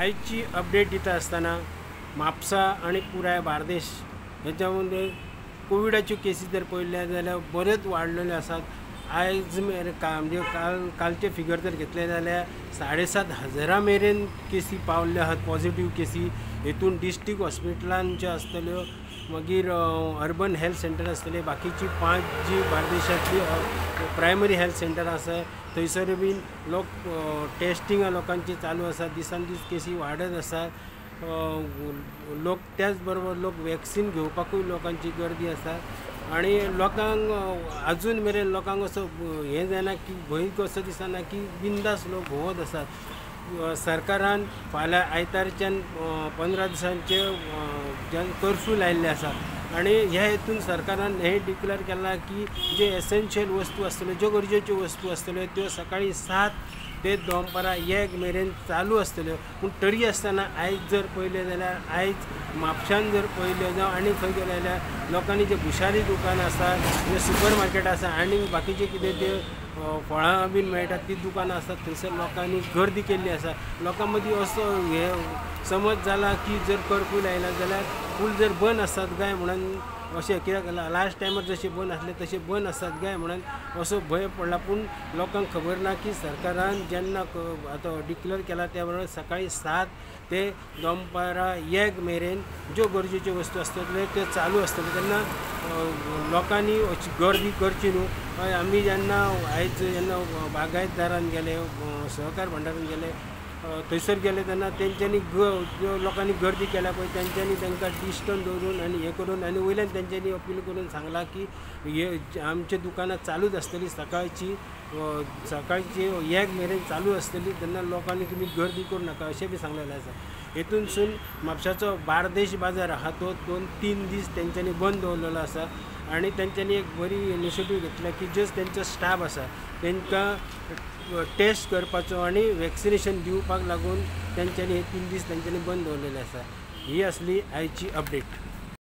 आयची अपडेट दिता आसतना म्हापसा आनी पुराय बार्देश हेच्या मदीं कोविडाच्यो केसी जर पळयल्या जाल्यार बऱ्योच वाडलेल्यो आसात. आयज म्हणजे कालचे फिगर जर घेतले जाल्यार 7,500 मेरेन केसी पावल्ल्यो आहात, पॉझिटीव केसी. हेतून डिस्ट्रिक्ट हॉस्पिटलान ज्यो आसतल्यो, मागीर अर्बन हेल्थ सेंटर आसतले, बाकीची 5 जी बार्देशांतली प्रायमरी हेल्थ सेंटर आसा थंयसर बीन लोक टेस्टिंग लोकांची चालू आसा. दिसान दीस केसी वाडत आसा. लोक त्याच बरोबर लोक वॅक्सीन घेवपाकूय लोकांची गर्दी आसा आनी लोकांक आजून मेरेन लोकांक असो हें जायना की भंय कसो दिसना की बिंदास लोक भोंवत आसात. सरकारान फाल्यां आयतारच्यान 15 दिसांचे कर्फ्यू लायिल्ले आसा आनी ह्या हेतून सरकारान हें डिक्लेर केलां की जे एसेन्शियल वस्तू आसतल्यो, ज्यो गरजेच्यो वस्तू आसतल्यो त्यो सकाळीं 7 ते दनपारां 1 मेरेन चालू आसतल्यो. पूण तरी आसतना आयज जर पळयलें जाल्यार आयज म्हापशान जर पळयलें जावं आनी खंय गेलें जाल्यार लोकांनी जे भुशारी दुकानां आसा, जे सुपर मार्केट आसा आनी बाकीचे कितें ते फळां बीन मेळटात ती दुकानां आसात, थंयसर लोकांनी गर्दी केल्ली आसा. लोकां मदीं असो हे समज जाला की जर कर्फ्यू लायला जाल्यार पूल जर बंद आसात काय म्हणून अशें, कित्याक लास्ट टायमार जशें बंद आसलें तशें बंद आसात काय म्हणून असो भंय पडला. पूण लोकांक खबर ना की सरकारान जेन्ना आतां डिक्लेर केला त्या बरोबर सकाळीं 7 ते दनपारां 1 मेरेन ज्यो गरजेच्यो वस्तू आसतल्यो त्यो चालू आसतल्यो. तेन्ना लोकांनी अशी गर्दी करची न्हू. आमी जेन्ना आयज जेन्ना बागायतदारान गेले, सहकार भांडारान गेले, थंयसर गेले तेन्ना तेंच्यांनी ज्यो लोकांनी गर्दी केल्या पळय तेंच्यांनी तांकां डिस्टन्स दवरून आनी हें करून आनी वयल्यान तेंच्यांनी अपील करून सांगलां की हे आमच्या दुकानां चालूच आसतली, सकाळची 1 मेरेन चालू आसतली, तेन्ना लोकांनी तुमी गर्दी करूं नाका अशें बी सांगलेलें आसा. हेतूनसून म्हापशाचो बार्देश बाजार आहा तो 2-3 दीस तेंच्यांनी बंद दवरलेलो आसा आनी तेंच्यांनी एक बरी इनिशिएटीव घेतल्या की जे तेंचो स्टाफ आसा तेंकां टेस्ट करपाचो आनी वॅक्सिनेशन दिवपाक लागून तेंच्यांनी हे 3 दीस तेंच्यांनी बंद दवरलेले आसा. ही आसली आयची अपडेट.